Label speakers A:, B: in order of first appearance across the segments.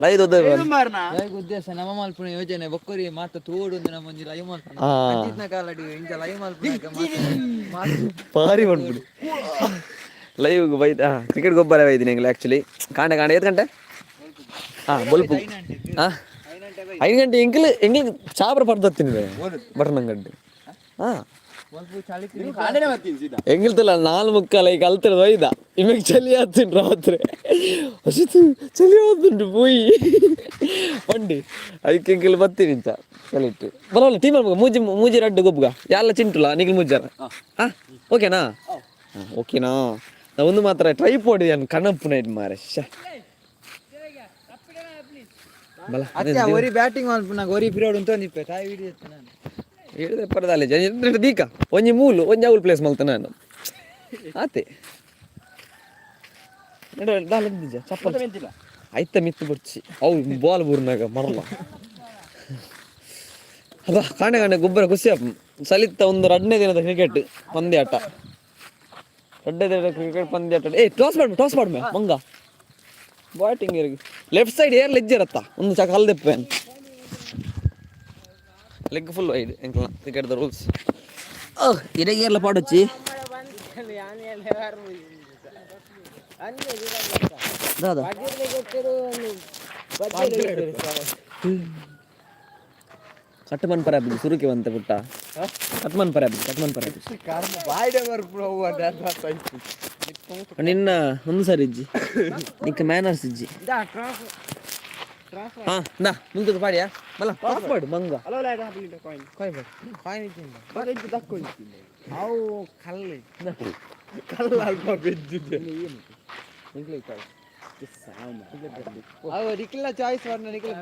A: Live ದೊಡ್ಡ
B: live ಉದ್ದೇಶ ನಮ್ಮ ಮಲ್ಪುನ ಯೋಜನೆ ಬೊಕ್ಕೊರಿ ಮಾತ ತೋಡು ಒಂದು ನಮ್ಮ ಒಂಜಿ ಲೈವ್ ಮಲ್ಪುನ ಅಂಚಿತ್ನ ಕಾಲಡಿ ಇಂಚ ಲೈವ್ ಮಲ್ಪುನ.
A: ಪಾರಿ ಬಂದ್ಬಿಡು. ಲೈವ್ ಬೈದ ಕ್ರಿಕೆಟ್ ಗೊಬ್ಬರ ಬೈದಿನಿ ಎಂಗ್ಲ. ಆ್ಯಕ್ಚುಲಿ ಕಾಂಡೆ ಕಾಂಡೆ ಏತ್ ಗಂಟೆ? ಹಾಂ, ಬೊಲ್ಪು ಹಾಂ 5 ಗಂಟೆ. ಎಂಕಲ್ ಎಂಗ್ಲಿಗೆ ಚಾಪ್ರ ಪಡ್ದತ್ತೀನಿ ಬಟನ್ ಅಂಗಡ್ಡು. ಹಾಂ, ಎಂಗಿಲ್ತಲ್ಲ 4:45 ಈಗ ಅಲ್ತಿರೋದು ಒಯ್ದ ಇಮಗೆ ಚಳಿ ಆತುಂಡು. ರಾತ್ರಿ ಅಷ್ಟು ಚಳಿ ಆತುಂಟು. ಪೋಯಿ ಬಂಡಿ ಐಕ್ ಎಂಕಲ್ ಬತ್ತೀನಿ ಇಂಚ ಚಳಿಟ್ಟು ಬರಲ್ಲ. ಟೀಮ್ ಮೂಜಿ ಮೂಜಿ ರಡ್ಡು ಗೊಬ್ಬುಗ ಯಾಲ ಚಿಂಟುಲ ನಿಖಿಲ್ ಮುಜ್ಜಾರ. ಹಾಂ, ಓಕೆನಾ? ಓಕೆನಾ? ನಾ ಒಂದು ಮಾತ್ರ ಟ್ರೈ ಪೋಡಿ ಕಣಪ್ಪು ನೈಟ್ ಮಾರೆ. ಶ್ಯೆ. ಬಲ.
B: ಅತ್ತೆ ಒರಿ ಬ್ಯಾಟಿಂಗ್ ಮಲ್ಪುನಾಗ ಒರಿ ಪಿರಿಯಡ್ ಉಂಟು ತಾಯಿ ವಿಡಿಯೋ ನಾನು.
A: ಹೇಳಿದ್ರೆ ಪರದಾಲೆ ಜನ ದೀಕ ಒಂಜಿ ಮೂಲು ಒಂಜಿ ಅವ್ಲು ಪ್ಲೇಸ್ ಮಲ್ತ ನಾನು ಆತೆ ನಡು ದಾಲ ನಿಜ ಚಪ್ಪಲ್ ಐತ ಮಿತ್ತು ಬರ್ಚಿ ಅವು ಬಾಲ್ ಬೂರ್ನಾಗ ಮರಲ ಅಬ್ಬಾ. ಕಾಂಡೆ ಕಾಂಡೆ ಗೊಬ್ಬರ ಖುಷಿ ಆಪ್ ಸಲಿತ್ತ ಒಂದು 2ನೇ ದಿನದ ಕ್ರಿಕೆಟ್ ಪಂದ್ಯಾಟ. 2ನೇ ದಿನದ ಕ್ರಿಕೆಟ್ ಪಂದ್ಯಾಟ. ಏ, ಟಾಸ್ ಮಾಡು, ಟಾಸ್ ಮಾಡು ಮಂಗ. Batting left side air ಲೆಜ್ಜರತ್ತ ಒಂದು ಚಕ ಅಲ್ದೆಪ್ಪೇನು leg full wide. ಎಂಕಲ್ನ cricket the rules ಇಡಗೇರ್ಲ ಪಾಡೊಚ್ಚಿ. ದಾದ ಕಟ್ಮನ್ ಪರ ಸುರುಕಿ ಬಂತೆ ಪುಟ್ಟ. ಕಟ್ಮನ್ ಪರ, ಕಟ್ಮನ್ ಪರ. ನಿನ್ನ ಒಂದು ಸರಿ ಇಜ್ಜಿ, ನಿಕ್ಕ ಮ್ಯಾನರ್ಸ್ ಇಜ್ಜಿ. ಹಾ, ನಾ ಮುಂದಕ್ಕೆ ಪಾಡಿಯಾ ಬಲ ಟಾಸ್ ಪಾಡು ಮಂಗ.
B: ಕಾಯಿನ್ ಅವು ಕಲ್ಲು
C: ಕಲ್ಲ ಅಲ್ಪ ಬೆಜ್ಜಿದೆ.
B: ಅವು ನಿಖಿಲ್ನ ಚಾಯ್ಸ್ ಮಾಡ್ನ. ನಿಖಿಲ್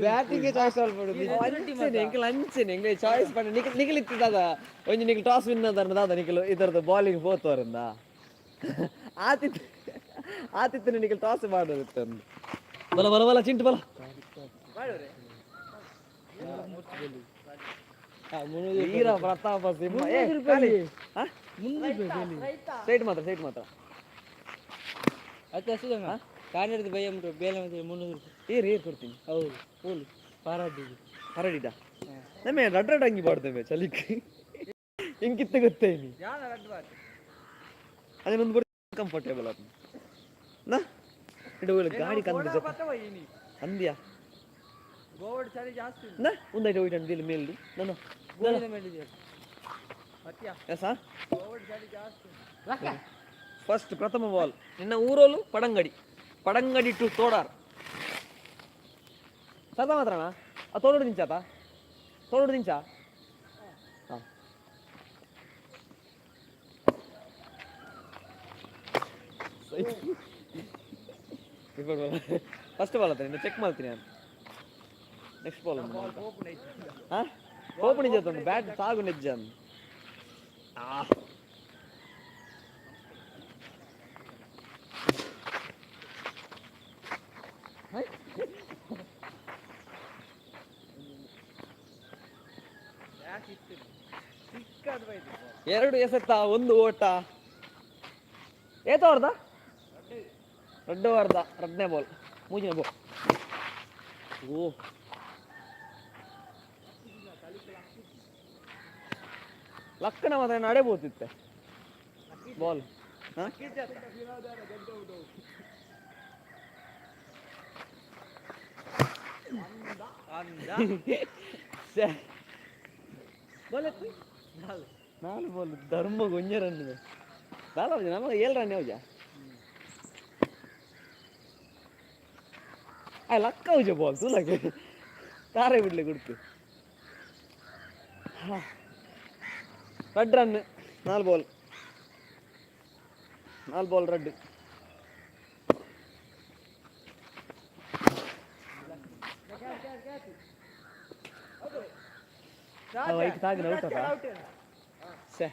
B: ಬ್ಯಾಟಿಂಗ್ ಚಾಯ್ಸ್ ಮಾಡ್ಬಿಡು.
A: ಅಂಚೆನೆ ಎಂಕಲ್, ಅಂಚೆನೆ ಎಂಕಲ್ ಚಾಯ್ಸ್ ಪಂಡ ನಿಖಿಲ್ ನಿಖಿಲ್ ಇತ್ತು ದಾದ ಒಂಜಿ ನಿಖಿಲ್ ಟಾಸ್ ವಿನ್ ಆದಾರ ದಾದ ನಿಖಿಲ್ ಇದರದ ಬಾಲಿಂಗ್ ಪೋತವರಿಂದ ಆತಿತ್ತು ಆತಿತ್ತು. ನಿಖಿಲ್ ಟಾಸ್ ಮಾಡೋದಿತ್ತು. ಬಲ ಬಲ ಬಲ ಚಿಂಟು ಬಲ. ವೀರ ಪ್ರತಾಪ ಸಿಂಹ. ಏ ಕಾಲಿ ಸೈಟ್ ಮಾತ್ರ, ಸೈಟ್ ಮಾತ್ರ.
B: ಅತ್ತೆ ಅಷ್ಟು ಕಾಣಿರ್ದು ಬೈಯ ಉಂಟು ಬೇಲೆ ಮತ್ತೆ 300 ರೂಪಾಯಿ.
A: ಏರ್ ಏರ್ ಕೊಡ್ತೀನಿ.
B: ಹೌದು, ಫುಲ್ ಪಾರಡ್ಡಿ.
A: ಪರಡಿದ ನಮ್ಮೆ ರಡ್ ರಡ್ ಅಂಗಿ ಪಾಡ್ತೇವೆ ಚಲಿಕ್ ಇಂಕಿತ್ತ ಗೊತ್ತೇನಿ. ಅದನ್ನೊಂದು ಕಂಫರ್ಟೇಬಲ್ ಅದು ನಾ ಇಡು ಗಾಡಿ ಕಂದು ಜೊತೆ ಅಂದ್ಯಾ.
B: ಗೋವಾಡ್ ಚಳಿ ಜಾಸ್ತಿ.
A: ನಾ ಒಂದೈತೆ ಹೋಯ್ತು ಮೇಲ್ ಮೇಲ್ದು ನಾನು.
B: ಗೋವಾದ ಮೇಲೆ ಅತ್ಯಾ.
A: ಎಸಾ.
B: ಗೋವಾಡ್ ಚಳಿ ಜಾಸ್ತಿ.
A: ಫಸ್ಟ್ ಪ್ರಥಮ ಬಾಲ್ ನಿನ್ನ ಊರೋಲು ಪಡಂಗಡಿ, ಪಡಂಗಡಿ ಟು ತೋಡಾರ್. ಸದಾ ಮಾತ್ರನಾ? ಆ ತೋಡೋಡು ದಿಂಚಾತ, ತೋಡೋಡು ದಿಂಚ. ಹಾಂ, ಫಸ್ಟ್ ಬಾಲ್ ಆತ. ನಿನ್ನ ಚೆಕ್ ಮಾಡ್ತೀನಿ ನಾನು. Next ball. ಹಾಂ, ಓಪನ್ ನಿಜ ಬ್ಯಾಟ್ ತಾಗು ನಿಜ. ಆ ಎರಡು ಎಸೆತ ಒಂದು ಓಟ. ಏತ ಅರ್ಧ ರಡ್ಡು ಅರ್ಧ. ರಡ್ಡನೇ ಬಾಲ್ ಮೂಜಿನ ಬಾಲ್. ಓ ಲಕ್ಕಣ ಮಾತ್ರ ನಡೆ ಬೋತಿತ್ತೆ ಬಾಲ್. ಬಾಲ್ ನಾಲ್ ಬಾಲ್ ಧರ್ಮ ಗೊಂಜ ರನ್ ದಾಲ ನಮಗೆ 7 ರನ್ ಯಾವ್ಜ. ಆ ಲಕ್ಕ ಹೌಜ ಬಾಲ್ ತೂಲಕ್ಕೆ ತಾರೆ ಬಿಡ್ಲಿ ಗುಡ್ತು. ರಡ್ ರನ್. ನಾಲ್ ಬಾಲ್, ನಾಲ್ ಬಾಲ್ ರಡ್. ಐಕ್ ತಾಗಿನ ಔಟ್ ಸೆ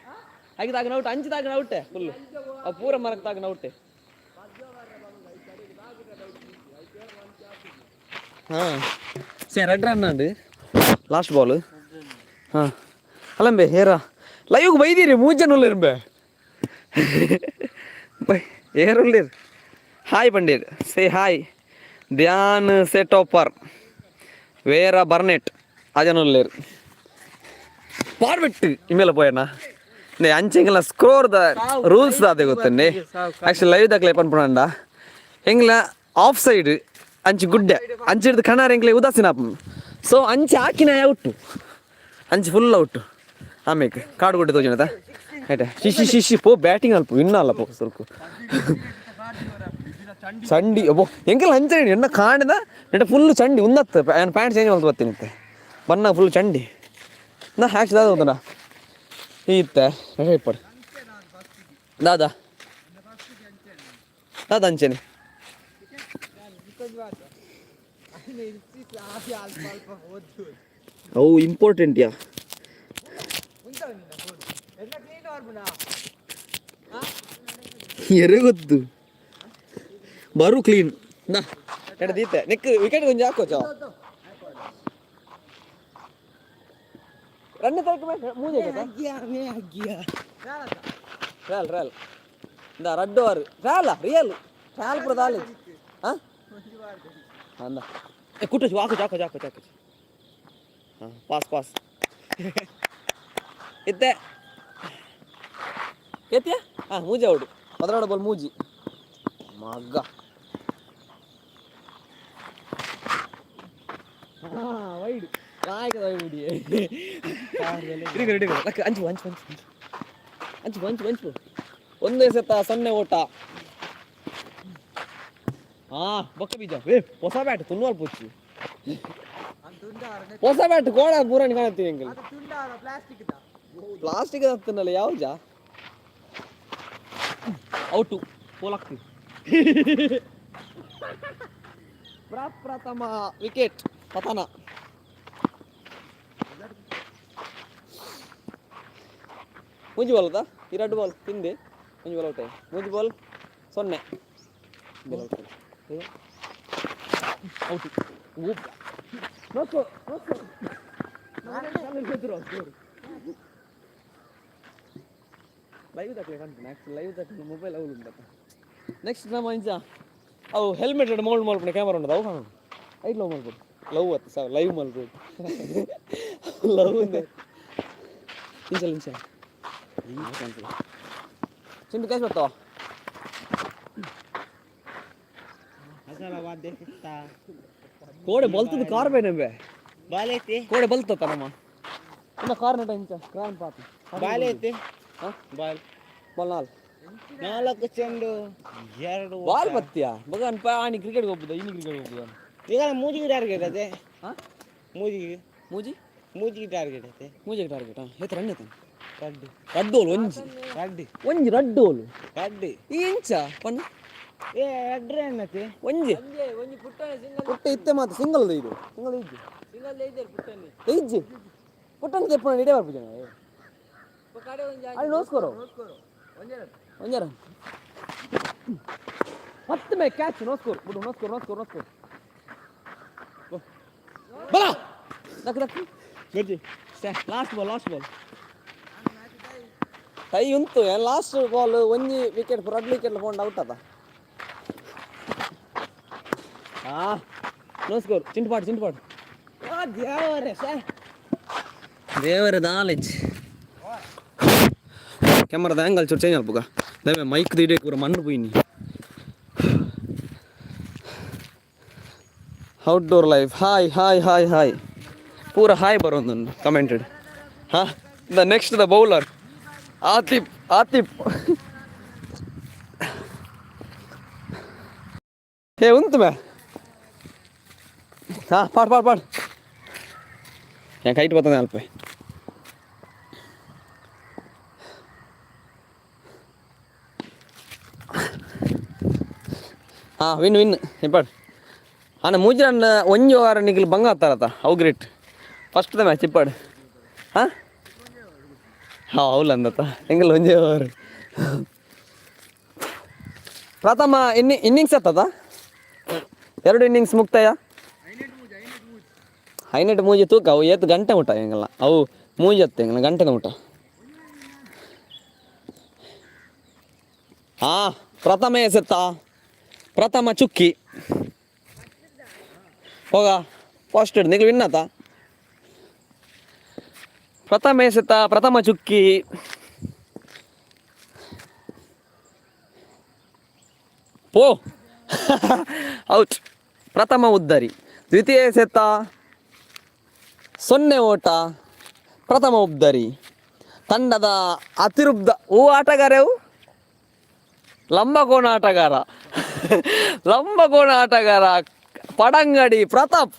A: ಐಕ್ ತಾಗಿನ ಔಟ್. ಅಂಚು ತಾಗಿನ ಔಟೆ ಫುಲ್. ಆ ಪೂರ ಮರಕ್ಕೆ ತಾಗಿನ ಔಟೆ. ಹಾಂ ಸೇ red run last ball. ಹಾಂ ಅಲ್ಲಂಬೆ ಹೇರಾ ಲೈವ್ಗೆ ಬೈದೀರಿ. ಮೂರು ಜನ ಉಲ್ಲೇರು ಬೈ ಏರುಳ್ಳೇರು. ಹಾಯ್ ಪಂಡೀರ್, ಸೇ ಹಾಯ್. Dhyan ಸೆಟೋಪರ್ ವೇರ ಬರ್ನೆಟ್ ಅಜನುಲ್ಲೇರು ಪಾರ್ಬಿಟ್ಟು ಇಮೇಲೆ ಪೋಯಣ್ಣ ಅಂಚೆಂಗಲ score the rules ದಾದೆ ಗೊತ್ತಂడి. ಆಕ್ಚುಲಿ ಲೈವ್ ದಾಖಲೆ ಪನ್ಪುಣಂಡ ಎಂಗ್ಲ ಆಫ್ ಸೈಡ್ ಅಂಚಿ ಗುಡ್ಡೆ ಅಂಚಿಡ್ದು ಕಣಾರ ಎಂಗ್ಲೆ ಉದಾಸೀನ. ಸೊ ಅಂಚೆ ಹಾಕಿನ ಔಟು, ಅಂಚೆ ಫುಲ್ ಔಟು. ಆಮೇಲೆ ಕಾಡು ಗುಡ್ಡೆ ತೋಜಿನದ ಆಯ್ತಾ? ಶಿಶಿ ಶಿಶಿ ಪೋ ಬ್ಯಾಟಿಂಗ್ ಅಲ್ಪ ವಿನ್ ಅಲ್ಲ ಪೋ. ಸ್ವಲ್ಪ ಚಂಡಿ ಒಬ್ಬ ಎಂಕೆಲ್ಲ ಅಂಚೆ ಎಣ್ಣ ಕಾಣಿದ ನೆಟ ಫುಲ್ ಚಂಡಿ ಉಂದತ್ತು. ಪ್ಯಾಂಟ್ ಚೇಂಜ್ ಮಾಡ್ತು ಬರ್ತೀನಿ ಬಣ್ಣ ಫುಲ್ ಚಂಡಿ. ನಾ ಹ್ಯಾಕ್ಸ್ ದಾದ ಗೊತ್ತನ ಇತ್ತೆ ಇಪ್ಪಡು ದಾದಾ ದಾದ ಅಂಚೆನೆ. ಅವು ಇಂಪಾರ್ಟೆಂಟ್ ಯಾ. ಎರೆ ಗೊತ್ತು ಬರು ಕ್ಲೀನ್ ನಾ ಎಡ ದೀತೆ ನೆಕ್ ವಿಕೆಟ್ ಕೊಂಚ ಹಾಕೋಚ ರನ್ ತರಕ ಮೂಜೆ. ರೇಲ್ ರೇಲ್ ಇಂದ ರಡ್ಡು ಆರು ರೇಲ ರಿಯಲ್ ರೇಲ್ ಪುರ ದಾಲೆ. ಹಾಂ ಅಂದ ಏ ಕುಟ್ಟು ಹಾಕು ಹಾಕು ಹಾಕು ಹಾಕು. ಹಾಂ, ಪಾಸ್ ಪಾಸ್ ಇತ್ತೆ ಎತ್ತಿಯ. ಹಾಂ, ಮೂಜಿ ಔಡು 12 ಬಾಲ್ ಮೂಜಿ ಮಗ್ಗ. ವೈಡ್ ವೈಡ್ ಹಿಡಿಗರು ಹಿಡಿಗರು ಲಕ್ಕ. ಅಂಚು ಅಂಚು ಅಂಚು ಅಂಚು ಅಂಚು ಅಂಚು. ಒಂದೇ ಸತ 0 ಓಟ. ಹಾ, ಬೊಕ್ಕ ಬೀಜ. ಏ, ಹೊಸ ಬ್ಯಾಟ್ ತುನ್ನುವಲ್ ಪುಚ್ಚಿ. ಹೊಸ ಬ್ಯಾಟ್ ಗೋಡ ಪೂರಾಣಿ ಕಾಣುತ್ತೀವಿ ಎಂಗಲ್. ಪ್ಲಾಸ್ಟಿಕ್ ಹತ್ತನಲ್ಲ ಯಾವ್ಜ ಔಟು ಪೋಲಾಗ್ತೀವಿ. ಪ್ರಪ್ರಥಮ ವಿಕೆಟ್ ಪತನ. ಮೂಜಿ ಬಾಲ್ ಅದ ಈ ಎರಡು ಬಾಲ್ ತಿಂದೆ. ಒಂಜಿ ಬಾಲ್ ಔಟ್. ಮೂಜಿ ball 0 ball out. No score, no score. Live ದಾಖಲೆ ಕಾಣ್ತೀನಿ. ಆ್ಯಕ್ಚುಲಿ ಲೈವ್ ದಾಖಲೆ ಮೊಬೈಲ್ ಅವು ಉಂಟಪ್ಪ. ನೆಕ್ಸ್ಟ್ ನಮ್ಮ ಇಂಚ ಅವು ಹೆಲ್ಮೆಟ್ ಮೌಲ್ಡ್ ಮಲ್ಪುನ ಕ್ಯಾಮರಾ ಉಂಟು, ಅವು ಕಾಣು. ಐಟ್ ಲವ್ ಮಲ್ಪೊಡು. ಲವ್ ಅತ್ತ ಸರ್, ಲೈವ್ ಮಲ್ಪೊಡು. ಲವ್ ಇಂಚಲ್ ಇಂಚ ಚಿಂಟು ಕ್ಯಾಶ್ ಬರ್ತಾವ. ಕೋಡೆ ಬಲ್ತದ ಕಾರ್ ಬೇನೆಂಬೆ.
C: ಬಾಲ್ ಐತಿ.
A: ಕೋಡೆ ಬಲ್ತತ್ತ ನಮ್ಮ ಇನ್ನ ಕಾರ್ ನಟ ಇಂಚ ಕ್ರಾನ್ ಪಾಪ.
C: ಬಾಲ್ ಐತಿ.
A: ಹಾ?
C: ಬಾಲ್.
A: ಬಾಲ್ ನಾಲ್.
C: 4 ಚೆಂಡು 2.
A: ಬಾಲ್ ಬತ್ತಿಯಾ ಮಗನ್ ಪಾ. ಆನಿ ಕ್ರಿಕೆಟ್ ಹೋಗ್ಬೋದ, ಇನಿ ಕ್ರಿಕೆಟ್ ಹೋಗ್ಬೋದ.
C: ಈಗ ಮೂಜಿಗೆ ಟಾರ್ಗೆಟ್ ಅದೇ.
A: ಹಾ?
C: ಮೂಜಿಗೆ.
A: ಮೂಜಿ.
C: ಮೂಜಿಗೆ ಟಾರ್ಗೆಟ್ ಐತೆ.
A: ಮೂಜಿಗೆ ಟಾರ್ಗೆಟ್. ಹಾಂ, ಏತ್ ರನ್ ಐತೆ?
C: ರಡ್ಡು.
A: ರಡ್ಡೋಲು ಒಂಜಿ.
C: ರಡ್ಡು.
A: ಒಂಜಿ ರಡ್ಡೋಲು.
C: ರಡ್ಡು.
A: ಈ ಇಂಚ ಪಣ್ಣ.
C: ಏ, ರಡ್ಡು ರನ್ ಐತೆ.
A: ಒಂಜಿ.
B: ಒಂಜಿ ಪುಟ್ಟನೆ ಸಿಂಗಲ್.
A: ಪುಟ್ಟ ಇತ್ತೆ ಮಾತ್ರ ಸಿಂಗಲ್ ಇದು ಸಿಂಗಲ್ ಇಜ್ಜಿ.
B: ಸಿಂಗಲ್ ಐದರ್ ಪುಟ್ಟನೆ.
A: ಇಜ್ಜಿ, ಪುಟ್ಟನ ತೆಪ್ಪಣ ಇಡೇ ಬರ್ಪು ಜನ.
B: ಕಡೆ ಒಂಜಿ.
A: ಅಲ್ಲಿ ನೋಸ್ಕೋರು ಒಂಜಾರ ಮತ್ತೆ ಮೇ catch. No score ಬಿಡು. No score, no score, no score. ಬಲ ದಕ್ ದಕ್. Last ball, last ball. Tie ಉಂಟು. ಲಾಸ್ಟ್ ಬಾಲ್ ಒಂಜಿ ವಿಕೆಟ್, ರಡ್ಡು ವಿಕೆಟ್ ಪೋಂಡ ಔಟ್ ಅದ. ಹಾ, ನೋ ಸ್ಕೋರ್. ಚಿಂಟು ಪಾಡು, ಚಿಂಟು ಪಾಡು.
C: ದೇವರೇ ಸರ್.
A: ದೇವರ ನಾಲೆಜ್. ಕ್ಯಾಮರಾದ ಆ್ಯಂಗಲ್ ಚೂರು ಚೇಂಜ್ ಅಲ್ಪುಗ ದಯವೆ. ಮೈಕ್ ದಿಡೇ ಪೂರ ಮಣ್ಣು ಪೋಯಿನಿ. Outdoor life. Hi hi hi hi. ಪೂರ ಹಾಯ್ ಬರೋದು ಕಮೆಂಟೆಡ್. ಹಾಂ, the next the bowler Atif Atif. ಏ ಉಂತು ಮೇ. ಹಾಂ, ಪಾಡ್ ಪಾಡ್ ಪಾಡ್. ഞാൻ ಕೈಟ್ ಬರ್ತದೆ ಅಲ್ಪ. ಹಾಂ, ವಿನ್ ವಿನ್ ಇಪ್ಪಾಡ್. ಆನ ಮೂಜಿ ರನ್ ಒಂಜಿ ವಾರ ನಿಕ್ಲು ಬಂಗ ಆತಾರತ. ಅವು great first the match ಇಪ್ಪಾಡು. ಹಾಂ ಹಾಂ, ಹೌಲ್ಲ ಅಂದತ್ತ ಎಂಗಲ್ ಒಂಜೇ ಓವರ್ ಪ್ರಥಮ ಇನ್ನಿಂಗ್ಸ್ ಆತದ. ಎರಡು ಇನ್ನಿಂಗ್ಸ್ ಮುಕ್ತಾಯ. ಹೈನೆಟ್ ಮೂಜಿ ತೂಕ ಅವು ಏತ್ ಗಂಟೆ ಊಟ ಎಂಗಲ್ಲ. ಅವು ಮೂಜಿ ಅತ್ತ ಎಂಗಲ್ಲ ಗಂಟೆದ ಊಟ. ಹಾ, ಪ್ರಥಮ ಎಸೆತ್ತ ಪ್ರಥಮ ಚುಕ್ಕಿ. ಹೋಗ ಫಸ್ಟ್ ನಿಗ್ಲು ವಿನ್ನಾತ. ಪ್ರಥಮ ಎಸೆತ, ಪ್ರಥಮ ಚುಕ್ಕಿ. ಪೋ, ಔಟ್. ಪ್ರಥಮ ಉದ್ದರಿ. ದ್ವಿತೀಯ ಎಸೆತ, 0 ಓಟ, ಪ್ರಥಮ ಉದ್ದರಿ. ತಂಡದ ಅತಿರುಬ್ದ ಓ ಆಟಗಾರ ಅವು ಲಂಬಕೋಣ ಆಟಗಾರ, ಲಂಬಕೋಣ ಆಟಗಾರ ಪಡಂಗಡಿ ಪ್ರತಾಪ್.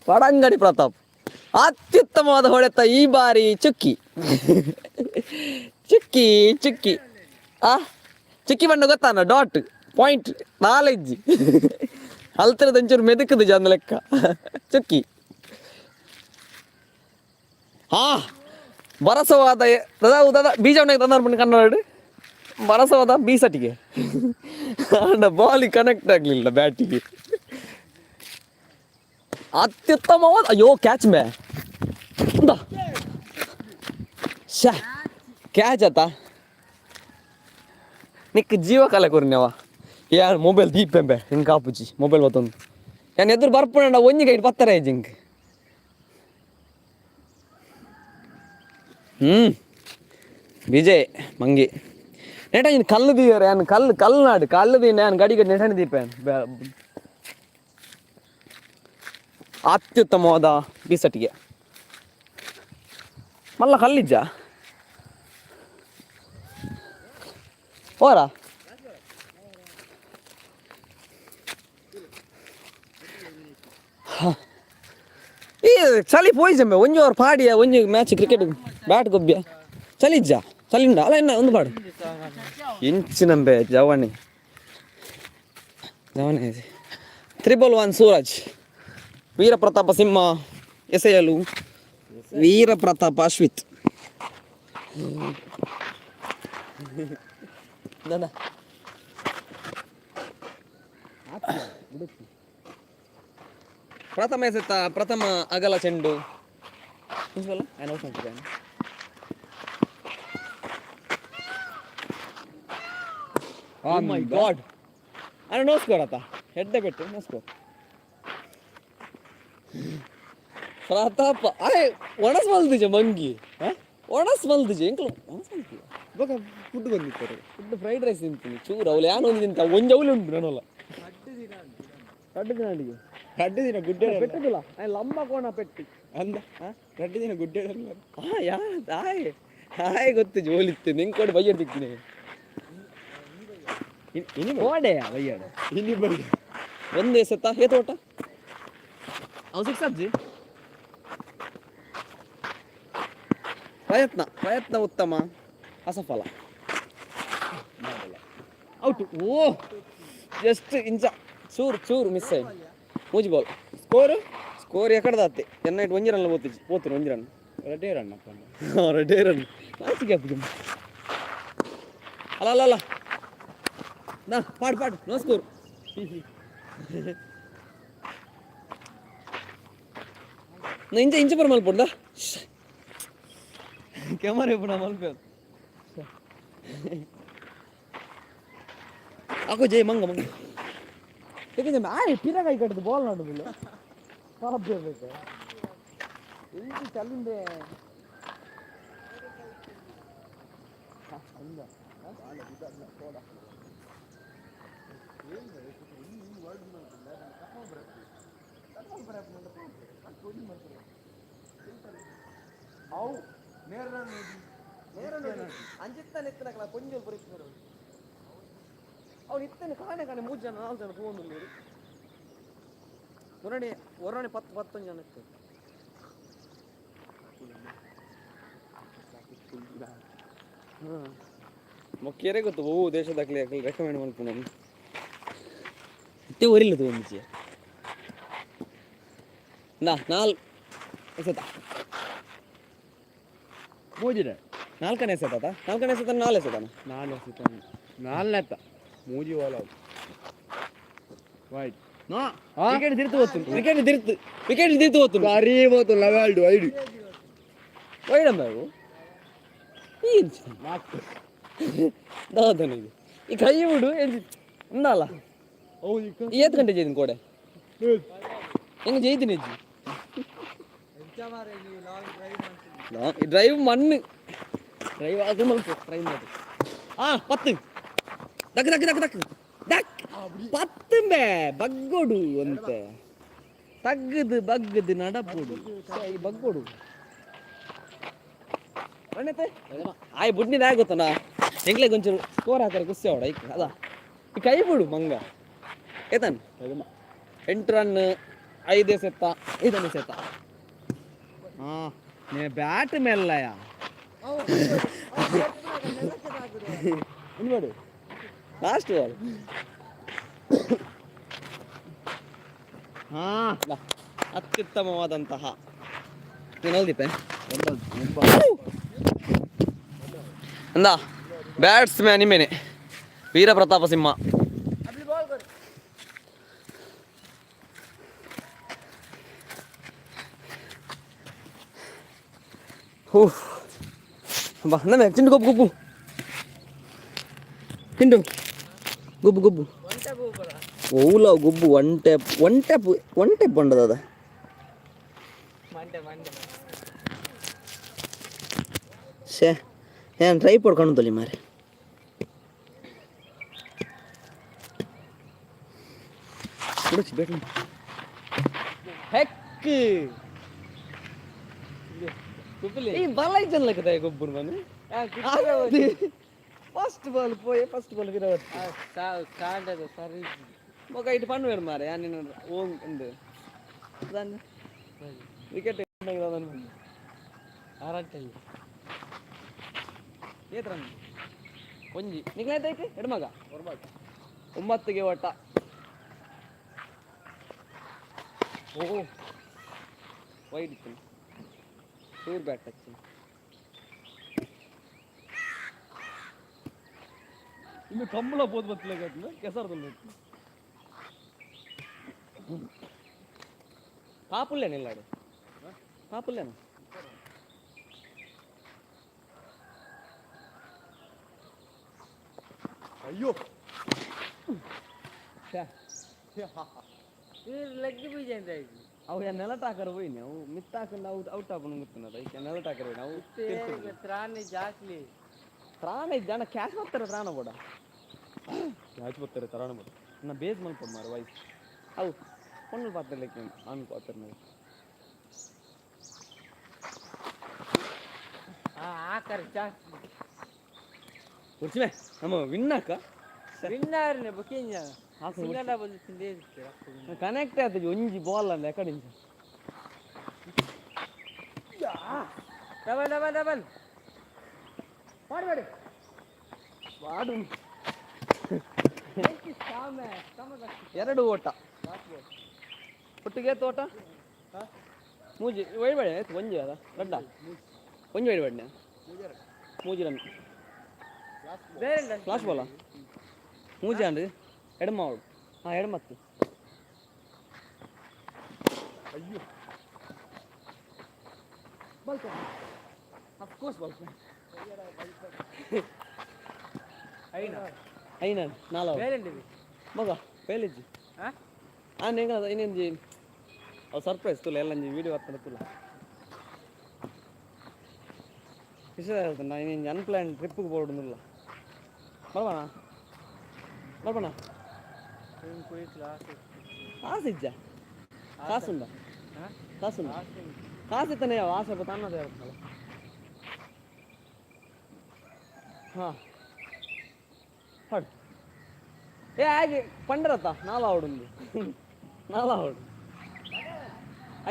A: ಪಡಂಗಡಿ ಪ್ರತಾಪ್ ಅತ್ಯುತ್ತಮವಾದ ಹೊಡೆತ ಈ ಬಾರಿ. ಚುಕ್ಕಿ, ಚುಕ್ಕಿ, ಚುಕ್ಕಿ. ಆ ಚುಕ್ಕಿ ಬಣ್ಣ ಗೊತ್ತಾನ? ಡಾಟ್ ಪಾಯಿಂಟ್ ನಾಲೆಜ್ ಅಲ್ತರದ ಒಂಚೂರು ಮೆದುಕದು ಜನ ಲೆಕ್ಕ ಚುಕ್ಕಿ. ಹಾ, ಬರಸವಾದ ದಾದಾ ದಾದಾ ಬೀಜ ತಂದ ಕನ್ನಡ ಬರಸವಾದ ಬೀಸಟಿಗೆ ಅಂಡ ಬಾಲಿ ಕನೆಕ್ಟ್ ಆಗಲಿಲ್ಲ ಬ್ಯಾಟಿಗೆ. ಅತ್ಯುತ್ತಮವಾದ, ಅಯ್ಯೋ, ಕ್ಯಾಚ್ ಮೇ ಉಂದ. ಶಾ, ಕ್ಯಾಚ್ ಆತ. ನಿಕ್ ಜೀವ ಕಲೆ ಕೊರ್ನೆವ. ಯಾರು ಮೊಬೈಲ್ ದೀಪೆಂಬೆ ನಿನ್ ಕಾಪುಜಿ ಮೊಬೈಲ್ ಬತ್ತೊಂದು. ಯಾನ್ ಎದುರು ಬರ್ಪುಂಡ ಒಂಜಿ ಗೈಡ್ ಪತ್ತರ ಜಿಂಕ್. ವಿಜಯ್ ಮಂಗಿ ನೆಟ ಇನ್ ಕಲ್ಲು ದೀಯರ್. ಯಾನ್ ಕಲ್ಲು ಕಲ್ಲು ನಾಡು ಕಲ್ಲು ದೀನ. ಯಾನ್ ಗಡಿ ಗಡಿ ನೆಟನೆ ದೀಪ. ಅತ್ಯುತ್ತಮವಾದ ಬೀಸಟಿಗೆ ಮಲ್ಲ ಕಲ್ಲಿಜ್ಜ ಓರ. ಈ ಚಳಿ ಪೋಯ್ಜಂಬೆ. ಒಂಜಿ ಓವರ್ ಪಾಡಿಯ, ಒಂಜಿ ಮ್ಯಾಚ್ ಕ್ರಿಕೆಟ್ ಬ್ಯಾಟ್ ಗೊಬ್ಬಿಯ. ಚಳಿ ಇಜ್ಜ? ಚಳಿ ಉಂಡ ಅಲ್ಲ ಇನ್ನ ಒಂದು ಪಾಡು ಇಂಚಿನಂಬೆ. ಜವಣಿ ಜವಣಿ. 111 ಸೂರಜ್. ವೀರಪ್ರತಾಪ ಸಿಂಹ ಎಸೆಯಲು ವೀರಪ್ರತಾಪ ಅಶ್ವಿತ್. ದಾದಾ ಪ್ರಥಮ ಎಸೆತ, ಪ್ರಥಮ ಅಗಲ ಚೆಂಡು. ಮೈ ಗಾಡ್, ಅಣ್ಣ, ನೋ ಸ್ಕೋರ್ ಆತ. ಹೆಡ್ಡೆ ಪೆಟ್ಟು, ನೋ ಸ್ಕೋರ್. ಪ್ರತಾಪ ಆಯ್ ಒಣಸ್ ಮಲ್ದಿಜ ಮಂಗಿ. ಒಣಸ್ ಮಲ್ದಿಜ ಎಂಕ್ಲು ಒಣಸ್ ಮಲ್ತಿಯ.
C: ಬೊಕ ಫುಡ್ ಬಂದಿತ್ತಾರೆ.
A: ಫುಡ್ ಫ್ರೈಡ್ ರೈಸ್ ತಿಂತೀನಿ ಚೂರು. ಅವಳು ಯಾನು ಒಂದು ತಿಂತ ಒಂಜಿ ಅವಳು ಉಂಟು ನಾನಲ್ಲ ರಡ್ಡು ದಿನ ಅಡಿಗೆ.
C: ರಡ್ಡು ದಿನ ಗುಡ್ಡೆ.
A: ಪೆಟ್ಟದಿಲ್ಲ, ಲಂಬ ಕೋಣ ಪೆಟ್ಟಿ.
C: ಅಂದ, ರಡ್ಡು ದಿನ ಗುಡ್ಡೆ.
A: ಹಾ, ಯಾ ಆಯ್ ಆಯ್ ಗೊತ್ತು ಜೋಲಿತ್ತು. ನಿಂಗೆ ಕೊಡು ಬಯ್ಯಡ್ ದಿಕ್ಕಿನಿ ಕೋಡೆಯ ಬಯ್ಯಡ.
C: ಇನಿ ಬರಿ.
A: ಒಂದು ಎಸೆತ, ಏ ತೋಟ ಅವು ಸಿಕ್ಸ್ ಅಜ್ಜಿ. ಪ್ರಯತ್ನ, ಪ್ರಯತ್ನ ಉತ್ತಮ, ಅಸಫಲ. ಔಟ್. ಓ, ಜಸ್ಟ್ ಇಂಚ ಚೂರು ಚೂರು ಮಿಸ್ ಆಯ್ತು. ಮೂಜಿ ಬಾಲ್.
C: ಸ್ಕೋರ್?
A: ಸ್ಕೋರ್ ಎಕಡದಾತೆ ಎನ್ನ ಇಟ್ಟು ಒಂಜಿ ರನ್ ಪೋತಿಜಿ ಪೋತುರು ಒಂಜಿ ರನ್.
C: ರಡ್ಡೇ ರನ್.
A: ರಡ್ಡೇ ರನ್. ನಾಚಿಕೆ ಆಪುಜಿ. ಅಲ್ಲ ಅಲ್ಲ ಅಲ್ಲ, ನಾ ಪಾಡ್ ಪಾಡ್. No score. ಇಂಚ ಇಂಚ ಪರ ಮಲ್ಪೊಂಡ ಕ್ಯಾಮರಾ ಇಪ್ಪುನ ಮಲ್ಪೆ. ಆಕೋ ಜೈ ಮಂಗ ಮಂಗ. ಯಾಕಂದ್ರೆ ಆಯ್ ಪಿರಗಾಯಿ ಕಟ್ಟದು ಬಾಲ್ ನಡುದಿಲ್ಲ. ಬೇಕು ಇಂಚಿ ಚಲಿಂದೆ. ಅವು ನೇರ ನೇರ ಅಂಜಿತ್ತಾನೆ ಎತ್ತನಕಲ ಕೊಂಜಲ್ ಬರೀತಿದ್ರು. ಅವ್ನು ಇತ್ತನೆ ಕಾಣೆ ಕಾಣೆ ಮೂರು ಜನ ನಾಲ್ಕು ಜನ ತಗೊಂಡು ಒರಣೆ ಒರಣೆ ಪತ್ತು ಪತ್ತೊಂದು ಜನ ಇತ್ತು. ಹಾಂ, ಮೊಕ್ಕೇರೆ ಗೊತ್ತು. ಓ ದೇಶದಾಗಲಿ ರೆಕಮೆಂಡ್ ಮಲ್ಪು. ಇತ್ತೆ ಒರಿಲ್ಲ ತಗೊಂಡಿಚಿ ನಾ ನಾಲ್ ಎಸೆತ.
C: ಮೂಜಿಡೆ.
A: ನಾಲ್ಕನೇ ಎಸೆತ. ನಾಲ್ಕನೇ ಎಸೆತ, ನಾಲ್ ಎಸೆತನ.
C: ನಾಲ್ ಎಸೆತ, ನಾಲ್ನೆತ್ತ. ಮೂಜಿ ಬಾಲ್ ಅವು ವೈಟ್.
A: ವಿಕೆಟ್ ತಿರ್ತು ಹೋತು, ವಿಕೆಟ್ ತಿರ್ತು, ವಿಕೆಟ್ ತಿರ್ತು ಹೋತು.
C: ಸರಿ ಹೋತು. Levelled wide.
A: ವೈಡ್ ಅಂಬ ಈ
C: ನಾಲ್ಕು.
A: ದಾದನ ಇದು ಈ ಕೈ ಬಿಡು. ಉಂದಲ್ಲ.
C: ಹೌದು.
A: ಈ ಏತ್ ಗಂಟೆ ಜೈದಿನ ಕೋಡೆ? ಹೆಂಗೆ ಜೈದಿನಿ ಅಜ್ಜಿ. ಡ್ರೈವ್ ಮಣ್ಣು ಡ್ರೈವ್ ಅದು ಮಲ್ಪ ಟ್ರೈ ಮಾಡಿ. ಆ ಪತ್ತು ದಕ್ ದಕ್ ದಕ್ ದಕ್ ದಕ್ ಪತ್ತುಂಬೆ ಬಗ್ಗೊಡು ಅಂತೆ ತಗ್ಗದು ಬಗ್ಗದು ನಡಪೊಡು ಈ ಬಗ್ಗೊಡು ಆಯ್ ಬುಡ್ನಿದ ಗೊತ್ತನ ಎಂಗ್ಲೆ ಒಂಚೂರು ಸ್ಕೋರ್ ಹಾಕರೆ ಖುಷಿ ಅವಡ ಐಕ್ ಅದ ಈ ಕೈ ಬಿಡು ಮಂಗ ಏತನ್ 8 ರನ್ 5 ಸೆತ್ತ 5 ಸೆತ್ತ. ಹಾ ನೇ ಬ್ಯಾಟ್ ಮೇಲ್ಲಯ ನೋಡಿ ಲಾಸ್ಟ್ ಬಾಲ್. ಹಾ ಅತ್ಯುತ್ತಮವಾದಂತಹ ನೀನು ಅಲ್ದಿಪ್ಪ ಅಂದ ಬ್ಯಾಟ್ಸ್ಮ್ಯಾನ್ ನಿಮ್ಮೇನೆ ವೀರಪ್ರತಾಪ ಸಿಂಹ. ಹೂ ಬಾ ನಮ್ಮ ಚಿಂಡು ಗೊಬ್ಬು ಗೊಬ್ಬು ತಿಂಡು ಗೊಬ್ಬು ಗೊಬ್ಬು ಓಲ ಗೊಬ್ಬು one tap one tap one tap ಬಂಡದ. ಶೇ ಏನು ಟ್ರೈ ಪಡ್ಕೊಂಡು ತೊಲಿ ಮಾರೆ. ಬೇಟ ಹೆಕ್ ಈ ಬಲ ಇಜ್ಜನ್ ಗೊಬ್ಬರು ಮನೆ ಫಸ್ಟ್ ಬಾಲ್ ಪೋಯೆ ಫಸ್ಟ್ ಬಾಲ್ ವಿರವತ್ತು.
B: ಸರಿ.
A: ಮಗ ಇಟ್ಟು ಪಣ್ಣು ಮಾರೆ ನಿನ್ನ ಓಂ ಉಂದು ವಿಕೆಟ್.
B: ಆರಂಟಲ್ಲಿ.
A: ಏತ್ ರನ್? ಒಂಜಿ ನಿಕ್ಲಾಯ್ತಾಯ್ತು ಎಡ್ಮಗ 9ಗೆ ಒಟ್ಟ. ಓ ವೈಡ್ ಇತ್ತು ಟೂರ್ ಬ್ಯಾಟ್ ಹಚ್ಚಿ. ಇನ್ನು ಕಂಬಳ ಪೋದು ಬತ್ತಲೆ ಕೆಸರದಲ್ಲಿ ಪಾಪುಲ್ಲೇನ ಇಲ್ಲಾಡು ಪಾಪುಲ್ಲೇನ.
C: ಅಯ್ಯೋ.
B: ಲೆಗ್ ಬೀಜ
A: ಅವು ನೆಲಟ್ ಹಾಕರ್ ಹೋಯ್ನಿ ಅವು ಮಿತ್ತ ಹಾಕೊಂಡು ಔಟ್ ಔಟ್ ಆಪಣ ಗೊತ್ತಿನದ ಈಗ ನೆಲಟ್ ಹಾಕರ್ ಹೋಯ್ನಿ ಅವು.
B: ತ್ರಾಣಿ ಜಾಸ್ತಿ.
A: ತ್ರಾಣ ಇದ್ದ ಅಣ್ಣ ಕ್ಯಾಶ್ ಬರ್ತಾರೆ ತ್ರಾಣ ಬೋಡ.
C: ಕ್ಯಾಚ್ ಬರ್ತಾರೆ ತರಾಣ ಬೋಡ.
A: ನಾ ಬೇಸ್ ಮಲ್ಪೊಡು ಮಾರೆ ವೈಸ್ ಅವು ಪೊಣ್ಣು ಪಾತ್ರ ಲೆಕ್ಕ ಆನ್ ಪಾತ್ರ.
B: ಆಕರ್ ಜಾಸ್ತಿ.
A: ಕುರ್ಚಿಮೆ ನಮ್ಮ ವಿನ್ನಾಕ.
B: ವಿನ್ನಾರ್ನೆ ಬುಕಿಂಗ್ ಸಿಂಗಲ್ ಬಂದು ತಿಂದೇ.
A: ಕನೆಕ್ಟ್ ಆಯ್ತು ಒಂಜಿ ಬಾಲ್ ಅಂದ ಎಕಡೆ.
B: Double double double.
A: ಮಾಡಬೇಡಿ ಮಾಡು. ಎರಡು ಓಟ ಒಟ್ಟಿಗೆ ತೋಟ ಮೂಜಿ ಒಯ್ಬೇಡ ಆಯ್ತು ಒಂಜಿ ಅದ ದೊಡ್ಡ ಒಂಜಿ ಒಯ್ಬೇಡ ಮೂಜಿ ರನ್.
B: ಬೇರೆ.
A: ಫ್ಲಾಶ್ ಬಾಲ ಮೂಜಿ ಅಂಡ್ ಎಡಮ ಅವಳು ಹಾಂ ಎಡಮತ್ತು.
C: ಅಯ್ಯೋ.
A: ಅಫ್ಕೋರ್ಸ್ ಬಲ್ಕ.
B: ಐನ.
A: ಐನ ನಾಲ್ಕು.
B: ಬೇರೆ.
A: ಮಗ ಪೇಲಿಜ್ಜಿ.
B: ಹಾ.
A: ಆ ನೆಂಗ ಇನ್ನೊಂಜಿ ಅವು ಸರ್ಪ್ರೈಸ್ ತುಲ್ಲ ಎಲ್ಲ ವೀಡಿಯೋ ಬರ್ತಾನೆ ತುಲ್ಲ ವಿಷಯ ಹೇಳ್ತಾನೆ. ನಾ ಇನ್ನೊಂದು ಅನ್ಪ್ಲ್ಯಾನ್ ಟ್ರಿಪ್ಪಿಗೆ ಬೋರ್ಡ್ ಬರ್ಬಣ ಬರ್ಬಣ.
B: ಕ್ಲಾಸ್.
A: ಕಾಸು ಇಜ್ಜ ಕಾಸುಂಡ ಕಾಸುಂಡ ಕಾಸು ಇತ್ತಾನೆ ಯಾವ ಆಸೆ ತನ್ನದೇ ಇರ್ತಲ್ಲ. ಹಾಂ ಹೊಡ್ ಏ ಹಾಗೆ ಪಂಡ್ರತ್ತ ನಾಲ್ ಅವಡುಂದು ನಾಲ್ ಅವಡು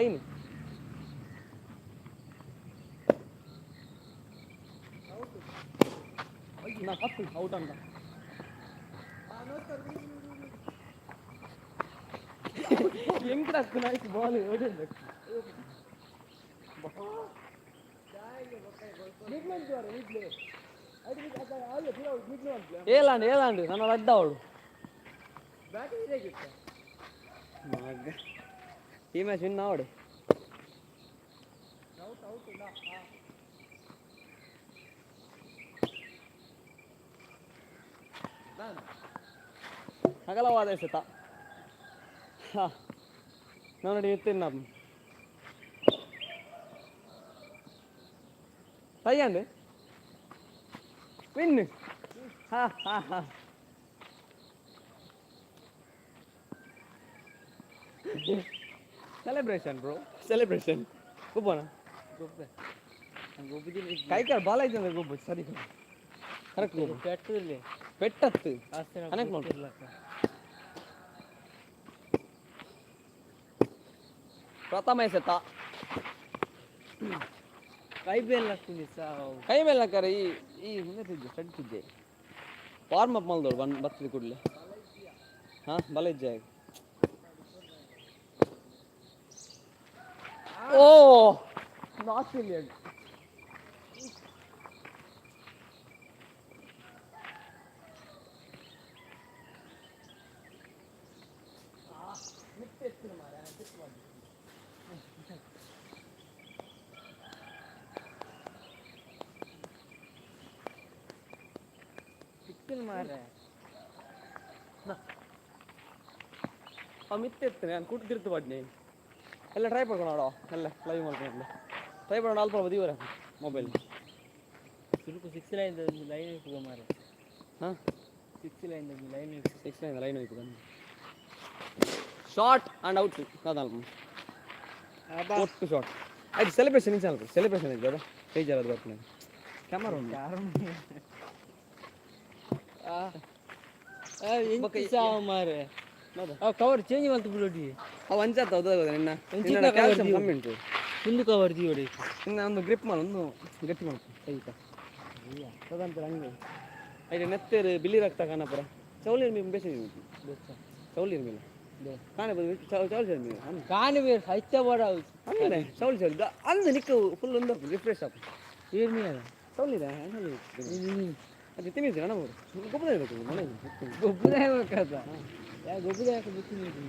A: ಐನು ನಾ 10 ಔಟ್ ಅಂತ ಹೆಂಗ್ ನಾಯ್ತು ಬಾಲ್. ಏಲಾಂಡು ಏಲಾಂಡು ನನ್ನ ರಡ್ಡ ಅವಳು ಈ ಮ್ಯಾಚ್ ವಿನ್ ಅವಡೆ. ಅಗಲವಾದ ಎಸೆತ. ಹಾ ನೋಡಿ ಎತ್ತಿನ ಪಯ್ಯಂದು ವಿನ್. ಹಾ ಹಾ ಹಾ. Celebration bro, celebration. ಗೊಬ್ಬನ ಕೈಕಾಲು ಬಾಲ ಐತೆ, ಗೊಬ್ಬ ಸರಿ, ಕರೆಕ್ಟ್ ಗೊಬ್ಬ. ಪೆಟ್ಟತ್ತು ಕನೆಕ್ಟ್ ಮಾಡು. ಪ್ರಥಮ ಎಸೆತ.
B: ಕೈ ಬೇಲ್ ಹಾಕ್ತೀನಿ ಸಾವು.
A: ಕೈ ಮೇಲೆ ಹಾಕಾರೆ. ಈ ಈ ಹಿಂದೆ ಸಡ್ತಿದ್ದೆ ವಾರ್ಮ್ ಅಪ್ ಮಲ್ದೋಳು ಬನ್ ಬರ್ತದೆ ಕೂಡಲೇ. ಹಾಂ, ಬಲ ಇಜ್ಜೆ. ಓ, ಆಸ್ಟ್ರೇಲಿಯಾ.
B: ಮಾರ್ರೆ.
A: ಆ ಮಿತ್ತೆ ನಾನು ಕುಟ್ಟಿರ್ತು ಬಡ್ನಿ ಎಲ್ಲ ಟ್ರೈ ಮಾಡ್ಕೊಂಡು ನೋಡೋ, ಎಲ್ಲ ಲೈವ್ ಮಾಡ್ಕೊಂಡು ಟ್ರೈ ಮಾಡೋಣ. ಅಲ್ಪ ಬದಿವರ ಮೊಬೈಲ್.
B: ಸುರುಕು ಸಿಕ್ಸ್ ಲೈನ್ ಲೈನ್ ಇಪ್ಪುಗ ಮಾರ್ರೆ.
A: ಹಾಂ.
B: Six line line.
A: Six line line ಹೋಯ್ತು. ಶಾರ್ಟ್ ಆ್ಯಂಡ್ ಔಟ್ ಅದಲ್ಪ ಒಟ್ಟು ಶಾರ್ಟ್ ಆಯ್ತು. ಸೆಲೆಬ್ರೇಷನ್ ಇಂಚ ಸೆಲೆಬ್ರೇಷನ್ ಇದೆ ಅದ ಪೇಜ್ ಅದು ಬರ್ತದೆ. ಕ್ಯಾಮರಾ ಉಂಟು.
B: ಸಾವು ಮಾರ್ರೆ. ಆ ಕವರ್ ಚೇಂಜ್ ಮಲ್ತು ಬಿಡೋಡಿ.
A: ಅವು ಅಂಚಾತ ಹೌದು ನಿನ್ನ.
B: ಒಂಚಿನ
A: ನಿನ್ನ
B: cover
A: calcium
B: ದಿವು.
A: ಕಮ್ಮಿ ಉಂಟು.
B: ಮುಂದು ಕವರ್ ದಿಯೋಡಿ.
A: ಇನ್ನು ಒಂದು ಗ್ರಿಪ್ ಮಾಡು, ಒಂದು ಗಟ್ಟಿ ಮಾಡು ಕೈತ ತದಂತರ ಹಂಗೆ ಐತೆ. ನೆತ್ತೇರು ಬಿಳಿ ರಕ್ತ ಕಾಣಪುರ ಚೌಲಿ ಮೀನು ಬೇಸಿ, ಚೌಲಿ ಮೀನು ಕಾಣೆ ಚೌಲಿ ಚೌಲಿ ಮೀನು.
B: ಕಾಣಿ ಬೇರೆ ಸೈತ್ಯ ಬೋಡ.
A: ಅಂದ್ರೆ ಚೌಲಿ ಚೌಲಿ ಅಂದು ನಿಕ್ಕ ಫುಲ್ ಒಂದು ರಿಫ್ರೆಶ್ ಆಪ್.
B: ಏರ್ ಮೀನ.
A: ಚೌಲಿ ಅದು ತಿನ್ನಿದ್ದೀರ ನಾವು ಗೊಬ್ಬರ ಇರಬೇಕು ಮನೆ.
B: ಗೊಬ್ಬರ ಬೇಕಾದ ಯಾ ಗೊಬ್ಬರ ಯಾಕೆ ಬಿಸಿ ನೀರು.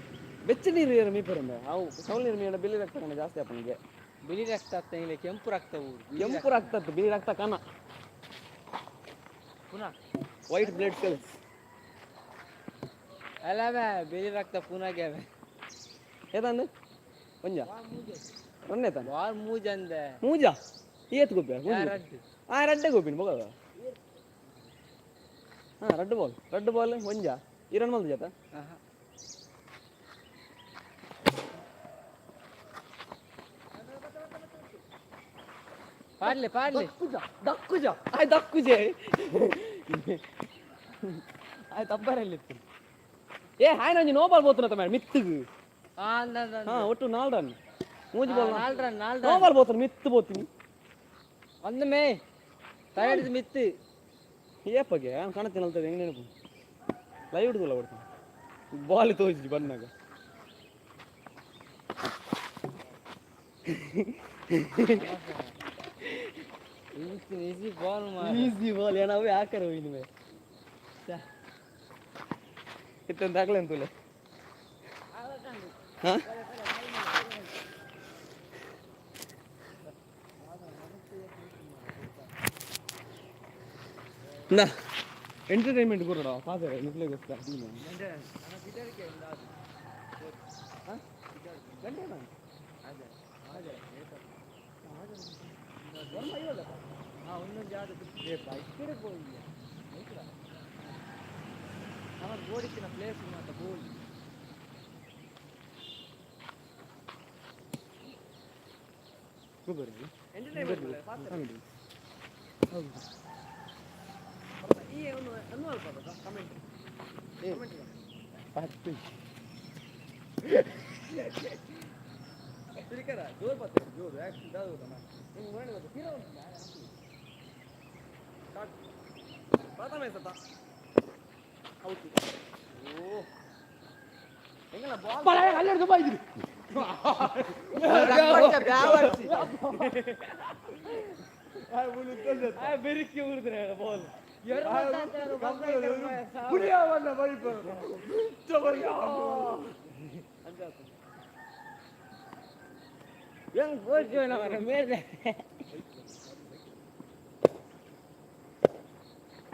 A: ಬೆಚ್ಚ ನೀರು ಏರ ಮೀಪರಂದ ಅವು ಚೌಲಿ ನೀರು ಮೀನ ಬಿಳಿ ರಕ್ತ ಕಾಣ ಜಾಸ್ತಿ ಆಪನಿಗೆ.
B: ಬಿಳಿ ರಕ್ತ ಆಗ್ತಾ ಇಲ್ಲ, ಕೆಂಪು ರಕ್ತ ಊರು.
A: ಕೆಂಪು ರಕ್ತ ಅತ್ತು, ಬಿಳಿ ರಕ್ತ ಕಾಣ.
B: ಪುನಃ
A: ವೈಟ್ ಬ್ಲಡ್ ಸೆಲ್ಸ್.
B: ಅಲ್ಲ ಬೇ, ಬಿಳಿ ರಕ್ತ ಪುನಃ ಗ್ಯಾವೆ.
A: ಏತಂದು ಒಂಜ ರನ್ ಏತಾನ.
B: ಬಾಲ್ ಮೂಜಂದೆ.
A: ಮೂಜ ಏತ್ ಗೊಬ್ಬೆ?
B: ರಡ್ಡು.
A: ಆ ರಡ್ಡೆ ಗೊಬ್ಬಿನ ಬೊಗ. ಹಾ, ರಡ್ಡು ಬಾಲ್, ರಡ್ಡು ಬಾಲ್ ಒಂಜ. ಈ ರನ್ ಮಲ್ದ ಜಾತ.
B: ಪಾಡ್ಲೆ ಪಾಡ್ಲೆ.
A: ದಕ್ಕುಜ ದಕ್ಕುಜ ಆಯ್ ದಕ್ಕುಜೆ ಆಯ್ ತಬ್ಬರಲ್ಲಿ. ಏ ಹಾಯ್ ಒಂಜಿ ನೋ ಬಾಲ್ ಬೋತನ ಮೇಡಮ್ ಮಿತ್ತುಗು.
B: ಆ ಅಂದ ಅಂದ.
A: ಹಾ, ಒಟ್ಟು ನಾಲ್ ರನ್, ಮೂಜಿ ಬಾಲ್.
B: ನಾಲ್ ರನ್, ನಾಲ್
A: ನೋ
B: ರನ್.
A: ಬಾಲ್ ಬೋತನ ಮಿತ್ತು ಬೋತೀನಿ.
B: ಒಂದು ಮೇ ತಯಾರಿದ ಮಿತ್ತು.
A: ಏಪಗೆ ಕಾಣುತ್ತೇನೆ ಅಲ್ತದೆ ಹೆಂಗ್ ನೆನಪು ಲೈವ್ ಹಿಡಿದಲ್ಲ ಕೊಡ್ತಾನೆ ಬಾಲ್ ತೋರಿಸಿ ಬಂದಾಗ.
B: ಈಸಿ ಬಾಲ್ ಮಾರ.
A: ಈಸಿ ಬಾಲ್ ಏನಾವು ಯಾಕರ ಹೋಗಿನ ಇತ್ತಂತ ಹಾಕ್ಲೆ ಅಂತಲೇ. ಹಾ ಎಂಟರ್ಟೈನ್ಮೆಂಟ್ ಕೊರಡ ಪಾಸರ ನಿಕ್ಲೆ ಗೊತ್ತಾ.
B: ಒಂದೊಂದು ನಮ್ಮ ಬೋಡಿಕ್ಕಿನ ಪ್ಲೇಸ್ ಮಾತ ಬೋಡಿ.
A: ಬೆರಿಕೆ ಉಳಿದ್ರೆ ಬಾಲ್.
B: ಹೆಂಗ್ ಬೋಡ್ತೀವಿ ಮೇಲೆ.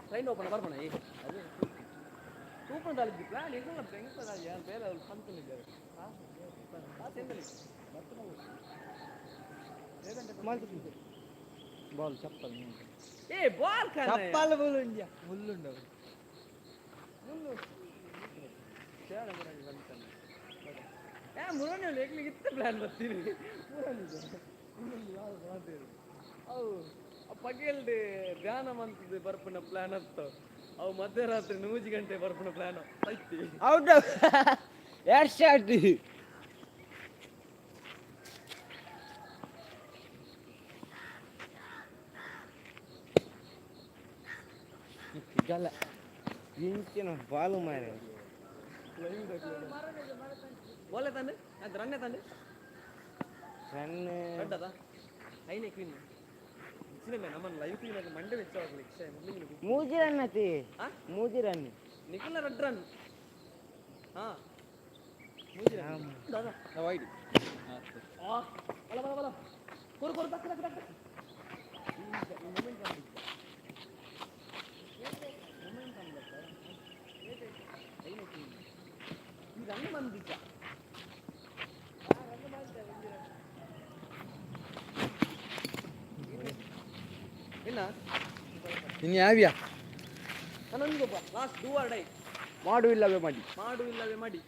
A: ಟ್ರೈನ್ ಓಪನ್ ಬರ್ಬೋಣ. ಈ ಸೂಪರ್ ದಾಳಿ ಪ್ಲಾನ್ ಇಲ್ಲ, ಬೆಂಕಿ ಬೇರೆ.
C: ಬಾಲ್ ಚಪ್ಪಲ್.
A: ಏ ಬಾಲ್.
B: ಚಪ್ಪಲ್ ಮುಳ್ಳುಂಜ ಮುಳ್ಳುಂಡು.
A: ಏ ಮುರೋನಿ ಲೇಕ್ಲಿಗೆ ಇತ್ತ ಪ್ಲಾನ್ ಬರ್ತೀನಿ. ಅವು ಪಗೆಲ್ಡ್ ಧ್ಯಾನ ಮಂತದ್ದು ಬರ್ಪುನ ಪ್ಲಾನ್ ಅತ್ತ. ಅವು ಮಧ್ಯರಾತ್ರಿ 100 ಗಂಟೆ ಬರ್ಪುನ ಪ್ಲಾನ್ ಐತಿ.
B: ಔಟ್ ಏರ್ ಶಾಟ್. ಗಲ್ಲ.
C: ಇಂಚಿನ ಬಾಲು ಮಾರೆ.
A: ಬೋಲೆ ತಂದೆ ಅದು ರನ್ನೆ ತಂದೆ.
C: ರನ್.
A: ದೊಡ್ಡದ ಐನೇ ಕ್ವೀನ್ ಸಿನಿಮಾ ನಮ್ಮನ್ನ ಲೈವ್ ಕ್ವೀನ್ ಅದು ಮಂಡೆ ವೆಚ್ಚವಾಗಲಿ.
B: ಮೂಜಿ ರನ್ ಅತಿ.
A: ಆ?
B: ಮೂಜಿ ರನ್.
A: ನಿಖಿಲ್ನ ರೆಡ್ ರನ್. ಹಾ, ಮೂಜಿ ರನ್ ದಾದಾ.
B: ವೈಡ್.
A: ಆ ಬಲ ಬಲ ಬಲ, ಕೊರು ಕೊರು, ತಕ್ಕ ತಕ್ಕ ತಕ್ಕ. ಈ ರನ್ ಬಂದಿದ್ದ. ಇಲ್ಲ.
B: ಇನ್ನು ಯಾವ್ಯಾ?
A: ನನ್ನೊಂದಿಗೊಬ್ಬ ಲಾಸ್ಟ್ do or die.
C: ಮಾಡು ಇಲ್ಲವೇ ಮಾಡಿ.
A: ಮಾಡು ಇಲ್ಲವೇ ಮಾಡಿ.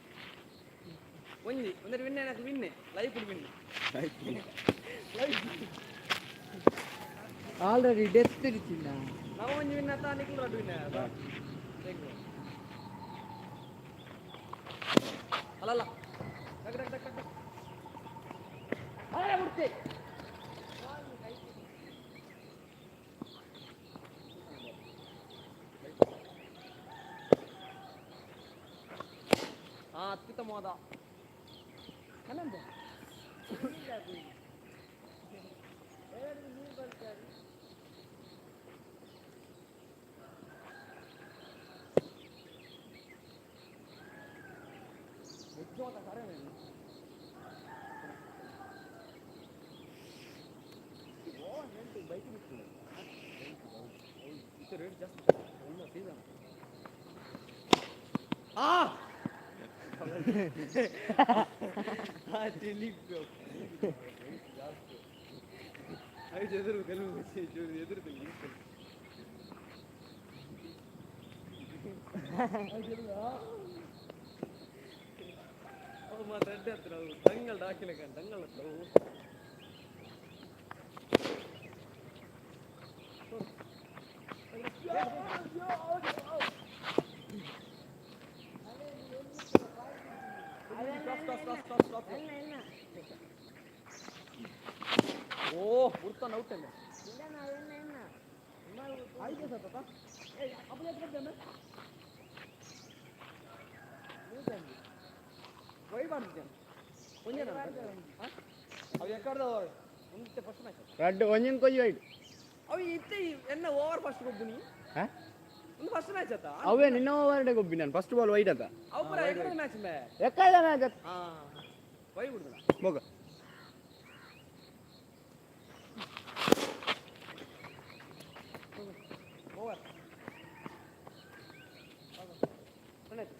A: ಒಂಜಿ ಒಂದರೆ ವಿನ್ನೆ ನಾಲ್ಕು ವಿನ್ನೆ ಲೈಫ್ ವಿನ್ನೆ.
B: ಆಲ್ರೆಡಿ ಡೆತ್ ಇರ್ತಿಲ್ಲ.
A: ನಾವು ಒಂಜಿ ವಿನ್ ಆತ, ನಿಖಿಲ್ ರಡ್ಡು ವಿನ್. ಅಲ್ಲಲ್ಲ, ಟಕ್ ಟಕ್ ಟಕ್ ಟಕ್. ಅರೆ ಬಿಡ್ತೆ. ಹಾ, ಅತ್ಯುತ್ತಮವಾದ ಕನ್ನಡ. ನಿಜವಾದ ಕರೆ. ರೇಟ್ ಜಾಸ್ತಿ ಸೀಸನ್. ಆ ಐದು ಎದುರು ಕೆಲವು ಎದುರು. ಅವು ಮಾತ್ರ ಅಡ್ಡೆ ಹತ್ರ ಅವು ದಂಗಲ್ ಹಾಕಿಲ್ಲ, ದಂಗಲ್ ಹತ್ರ ಅವು. Stop stop stop stop. ಓ ಉರ್ತಾನ ಔಟ್ ಅಲ್ಲ. ಆಯ್ತು ಸತ್ತ. ಏ ಅಪ್ಪ ಎತ್ಕೊಡ್ತೇನೆ ವೈ ಮಾಡ್ತಿದ್ದೇನೆ ಒಂಜೇನ ಅವು ಎಕ್ಕಡ್ದ ಒಂದೇ ಫಸ್ಟ್ ಮ್ಯಾಚ್.
C: ರಡ್ಡು ಒಂಜಿನ ಕೊಯ್ಯಿ ವೈಡ್.
A: ಅವು ಇತ್ತೆ ಎನ್ನ ಓವರ್ ಫಸ್ಟ್ ಗೊಬ್ಬುನಿ.
C: ಹಾ.
A: ಒಂದು ಫಸ್ಟ್ ಮ್ಯಾಚ್ ಆತ.
C: ಅವೇ ನಿನ್ನ ಓವರ್ ಗೊಬ್ಬಿ ನಾನು ಫಸ್ಟ್ ಬಾಲ್ ವೈಡ್ ಆತ.
A: ಅವು ಪೂರ ಎಕ್ಕಡ ಮ್ಯಾಚ್ ಮೇ.
C: ಎಕ್ಕದ ಮ್ಯಾಚ್.
A: ಹಾ, ವೈ ಬಿಡುದಿಲ್ಲ.
C: ಮಗ.
A: ಓವರ್ ರನ್ ಆಯ್ತು.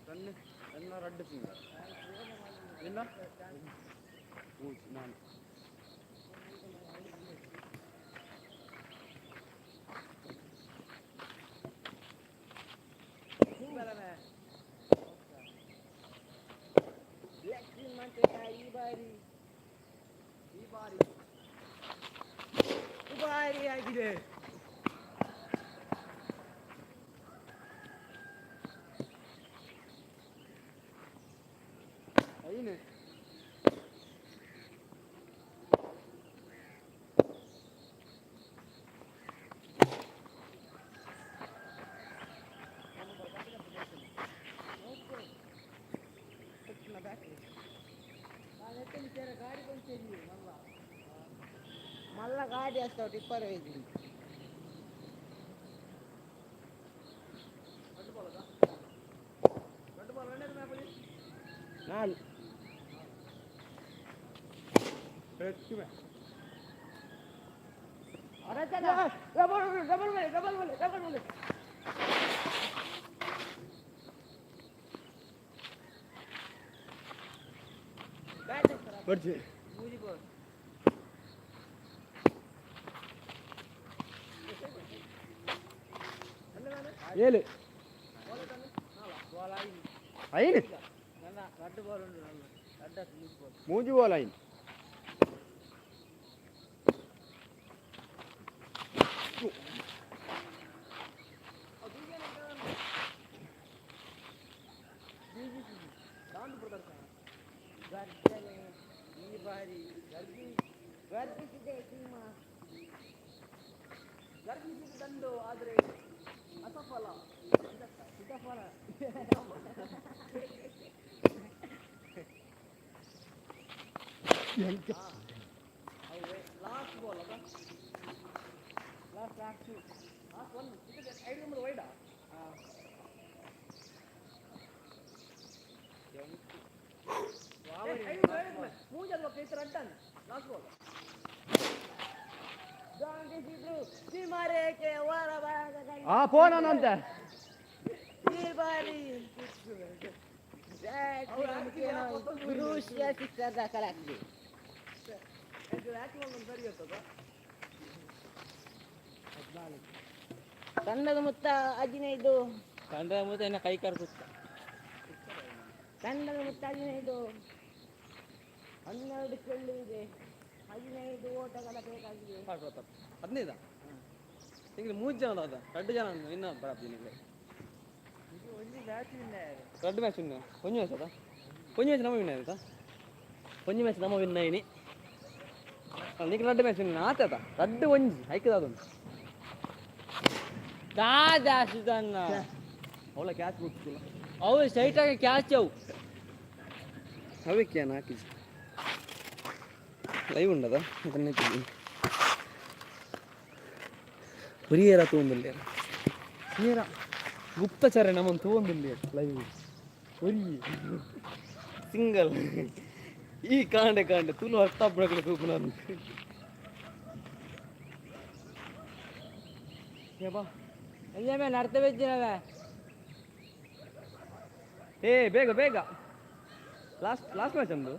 C: ರನ್ ರನ್ನ ರಡ್ಡು ಸಿಂಗಲ್ ನಿನ್ನ ಮೂಜಿ ನಾನು.
B: ಈ ಬಾರಿ ಈ ಬಾರಿ ದುಬಾರಿ ಆಗಿದೆ.
C: ಐನು.
B: ಮಲ್ಲ ಗಾಡಿ ಅಷ್ಟು ಟಿಪ್ಪರ್ ಐತಿ.
A: ದೊಡ್ಡ ಬಾಲ್ ರನ್ ಆಯ್ತು.
C: ನಾಲ್.
B: Double double double double double.
C: ಬರ್ಜಿ. ಏಳು ಐನು ಮೂಜಿ ಬಾಲ್ ಐನು. ಆ ಫೋನ್ ಅಂತೆ.
D: ತಂಡದ ಮೊತ್ತ 15.
B: ತಂಡದ ಮೊತ್ತ ಇನ್ನ ಕೈ ಕರ್ಕುತ್ತ.
D: ತಂಡದ ಮೊತ್ತ 15. 12 ಚೆಂಡು ಇದೆ, 15 ಓಟಗಳ ಬೇಕಾಗಿದೆ.
A: 15 ಈಗ ಮೂರು ಜನ ಅದ, ಎರಡು ಜನ ಇನ್ನ ಬರಪ್ಪ. ಎರಡು ಮ್ಯಾಚ್ ಇನ್ನು, ಒಂಜಿ ಮ್ಯಾಚ್ ಅದ. ಒಂಜಿ ಮ್ಯಾಚ್ ನಮ್ಮ ವಿನ್ ಆಯ್ತಾ? ಒಂಜಿ ಮ್ಯಾಚ್ ನಮ್ಮ ವಿನ್ ಆಯ್ನಿ. ನಿಕ್ ರಡ್ಡು ಮ್ಯಾಚ್ ವಿನ್ ಆತ ರಡ್ಡು ಒಂಜಿ ಐಕದ ಅದೊಂದು.
B: ದಾದಾಸುದನ್ನ.
A: ಅವಳ ಕ್ಯಾಚ್ ಗೊತ್ತಿಲ್ಲ.
B: ಅವು ಸ್ಟ್ರೈಟ್ ಆಗಿ ಕ್ಯಾಚ್ ಅವು.
A: ಅವಕ್ಕೆ ಹಾಕಿಜಿ ಲೈವ್ ಉಂಡದ ಅದನ್ನೇ. ಹುರಿಯರ ತೂಂದುಲ್ಲೇರ ನೀರ ಗುಪ್ತಚರ ನಮ್ಮನ್ನು ತೂಂದುಲ್ಲೇರ್ ಲೈವ್ ಒರಿ ಸಿಂಗಲ್. ಈ ಕಾಂಡೆ ಕಾಂಡೆ ತುಳು ಅರ್ಥ ಬಡಕಲೆ ತೂಪುನ.
B: ಅಲ್ಲೇ ನಡ್ತ ಬೆಜ್ಜಿನವೇ.
A: ಏ ಬೇಗ ಬೇಗ, ಲಾಸ್ಟ್ ಲಾಸ್ಟ್ ಮ್ಯಾಚ್ ನಮ್ಮದು.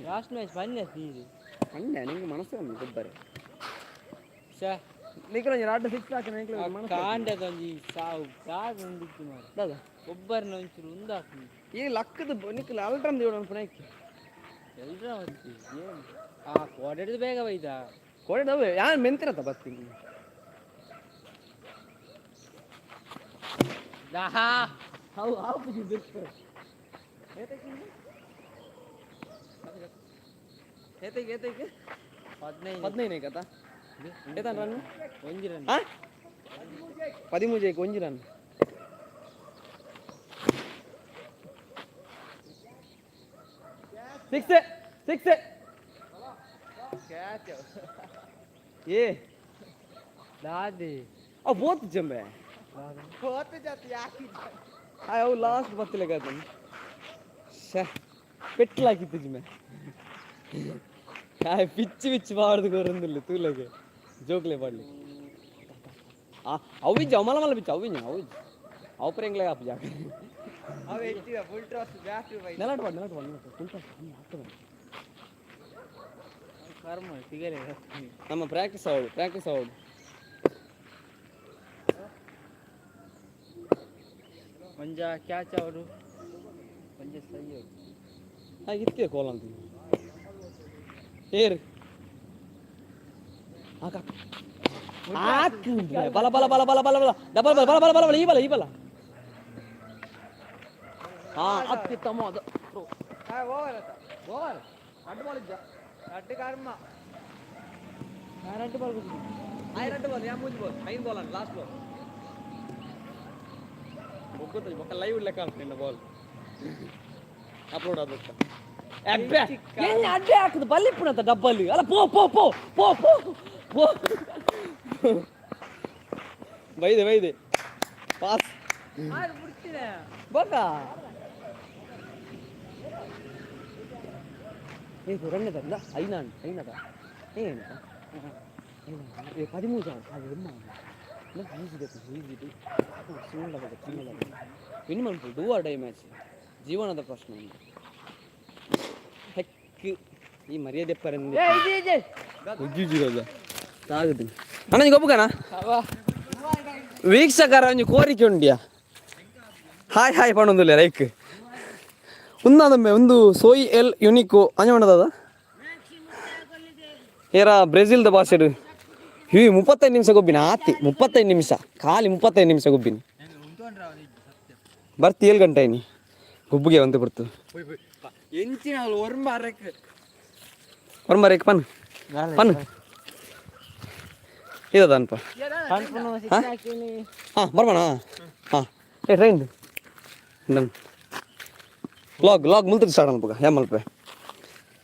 B: ಲಾಸ್ಟ್ ಮ್ಯಾಚ್ ಪನ್ನೆ ತೀರಿ.
A: ಪಂಡ್ಯ ನಿಂಗೆ ಮನಸ್ಸು ಕಮ್ಮಿ ಗೊಬ್ಬರ.
B: ಛೇ.
A: ನಿಖರ ಆಟ ಸಿಕ್ಸ್ ಹಾಕಿ.
B: ಕಾಂಡದ ಒಂಜಿ ಸಾವು ದಾದ ಉಂಡಿತ್ತು ಮಾರ್ರೆ.
A: ದಾದ?
B: ಒಬ್ಬರನ್ನ ಒಂಚೂರು ಉಂದಾಕು.
A: ಈ ಲಕ್ಕದ ನಿಕ್ಲ ಅಲ್ಟ್ರಮ್ ದೇವಡ ಪುಣಕ್ಕೆ.
B: ಎಲ್ರ ಮತ್ತೆ ಏನು ಆ ಕೋಡೆಡ್ದು ಬೇಗ ಬೈದ.
A: ಕೋಡೆ ಯಾರು ಮೆಂತಿರತ್ತ ಬರ್ತೀನಿ.
B: ದಹಾ.
A: ಅವು ಆಪುಜಿ ಬಿರ್ತು. ಏತೈಕ್ ಏತೈಕ್?
B: 15.
A: 15 ಕಥ ಏತಾನ ರನ್?
B: ಒಂಜಿ ರನ್.
A: ಆ 13 ಒಂಜಿ ರನ್. Six six. ಏ.
B: ದಾದಿ.
A: ಅವು ಬೋತ್ ಜಂಬೆ ಅವು ಲಾಸ್ಟ್ ಬತ್ತಿಲ್ಲ ಕದ. ಶೇ ಪೆಟ್ಲ್ ಹಾಕಿತ್ತು ಜಿಮ್ಮೆ. ಪಿಚ್ಚಿ ಪಿಚ್ಚಿ ಬಾರ್ದು ಕೊರಂದಿಲ್ಲ ತೂಲೆಗೆ ಜೋಕ್ಲೆ ಪಾಡ್ಲಿ. ಆ ಅವಿಜ್ಜ ಅವು ಮಲ್ಲ ಮಲ್ಲ ಬಿಚ್ಚ ಅವಿಜ್ಜ ಅವಿಜ್ಜ ಅವು ಪರ ಆಪು ಜಾಗ. ನೆಲಟ್ ಪಾಡು, ನೆಲಟ್ ಪಾಡು, ನೆಲಟ್ ಫುಲ್ ಟಾಸ್ ಆಗ್ತದೆ.
B: ಕರ್ಮ ಸಿಗಲೇ.
A: ನಮ್ಮ ಪ್ರಾಕ್ಟೀಸ್ ಅವಳು, ಪ್ರಾಕ್ಟೀಸ್ ಅವಳು.
B: ಒಂಜ ಕ್ಯಾಚ್ ಅವರು, ಒಂಜ ಸೈ ಅವರು.
A: ಇತ್ತೆ ಕೋಲ ಅಂತ ಏರ್ ಹಾಕ ಹಾಕು. ಬಲ ಬಲ ಬಲ ಬಲ ಬಲ ಬಲ ಡಬಲ್ ಬಲ ಬಲ ಬಲ ಬಲ ಬಲ ಈ ಬಲ ಈ ಬಲ. ಹಾ ಅತ್ಯುತ್ತಮ ಅದು.
B: ಓವರ್.
A: ಅಡ್ಡು ಬಾಲ್ ಇದ್ದ.
B: ರಡ್ಡು ಕರ್ಮ ರಡ್ಡು ಬಾಲ್.
A: ಆಯ್ ರಡ್ಡು ಬಾಲ್, ಯಾ ಮೂಜಿ ಬಾಲ್, ಐದು ಬಾಲ್ ಅಲ್ಲ ಲಾಸ್ಟ್ ಬಾಲ್. ಒಗ್ಗುತ್ತ ಬೊಕ್ಕ ಲೈವ್ ಲೆಕ್ಕ ನಿನ್ನ ಬಾಲ್ ಅಪ್ಲೋಡ್ ಆಗುತ್ತೆ. ಅಬ್ಬೆ ಎಣ್ಣೆ ಅಡ್ಡೆ ಹಾಕುದು ಬಲ್ಲಿಪ್ಪುನಂತ ಡಬ್ಬಲ್ಲಿ ಅಲ್ಲ. ಪೋ ಪೋ ಪೋ ಪೋ ಪೋ ಪೋ. ಬೈದೆ ಬೈದೆ ಪಾಸ್. ಬೊಕ್ಕ ಏ ರಣ್ಣದ ಐನಾ ಐನದ ಏ ಏ 13 ಅದು ಎಮ್ಮ ಈಸಿ ಬೇಕು ಈಸಿ ಸಿಂಗಲ್ ಬೇಕು ಸಿಂಗಲ್ ವಿನ್ ಮನ್ಪು. Do or die match, ಜೀವನದ ಪ್ರಶ್ನೆ ಒಂದು. ಹೆಕ್. ಈ ಮರ್ಯಾದೆ ಅಣ್ಣ ಗೊಬ್ಬುಗಣ ವೀಕ್ಷಕರ ಒಂಜಿ ಕೋರಿಕೆ ಉಂಡಿಯಾ. ಹಾಯ್ ಹಾಯ್ ಪಣೊಂದುಲ್ಲೆ ಲೈಕ್ ಉಂದಾದೊಮ್ಮೆ ಒಂದು ಸೋಯಿ ಎಲ್ ಯುನಿಕು ಅಂಜ. ಏರ ಬ್ರೆಜಿಲ್ದ ಭಾಷೆಡ್ ಈ 35 ನಿಮಿಷ ಗೊಬ್ಬಿನ ಆತಿ. 35 ನಿಮಿಷ, ಖಾಲಿ 35 ನಿಮಿಷ ಗೊಬ್ಬಿನಿ. ಬರ್ತಿ 7 ಗಂಟೆ ಐನಿ ಗೊಬ್ಬಿಗೆ ಒಂದು ಬಿಡ್ತು.
B: ಎಂಚಿನ ಒರ್ಂಬ ಅರಕ್.
A: ಒರ್ಮರೇಕ್ ಪನ್ ಪನ್ ಇದದನ್ಪ. ಹಾಂ, ಬರ್ಬಣ. ಹಾಂ, ಏ ಟ್ರೈನ್ ಡನ್. ಲಾಗ್ ಲಾಗ್ ಮುಲ್ತದ ಸ್ಟಾರ್ಟ್ ಅನ್ಪಗ ಏ ಮಲ್ಪೆ.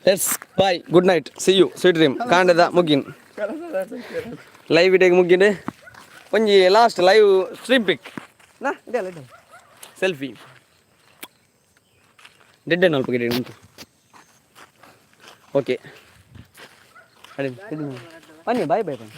A: Let's bye, good night, see you, sweet dream. ಕಾಂಡದ ಮುಗ್ಗಿನ್ ಲೈವ್ ಇಡೇಗ್ ಮುಗ್ಗಿಂಡೆ. ಒಂಜಿ ಲಾಸ್ಟ್ ಲೈವ್ ಸ್ಟ್ರೀಮ್ ಪಿಕ್ ನಾ ಇದೆ ಅಲ್ಲ ಸೆಲ್ಫಿ ಡೆಡ್ ಅಲ್ಪ ಗಿಡ ಉಂಟು. ಓಕೆ, ಅಡಿ ಬನ್ನಿ. Bye bye bye boy.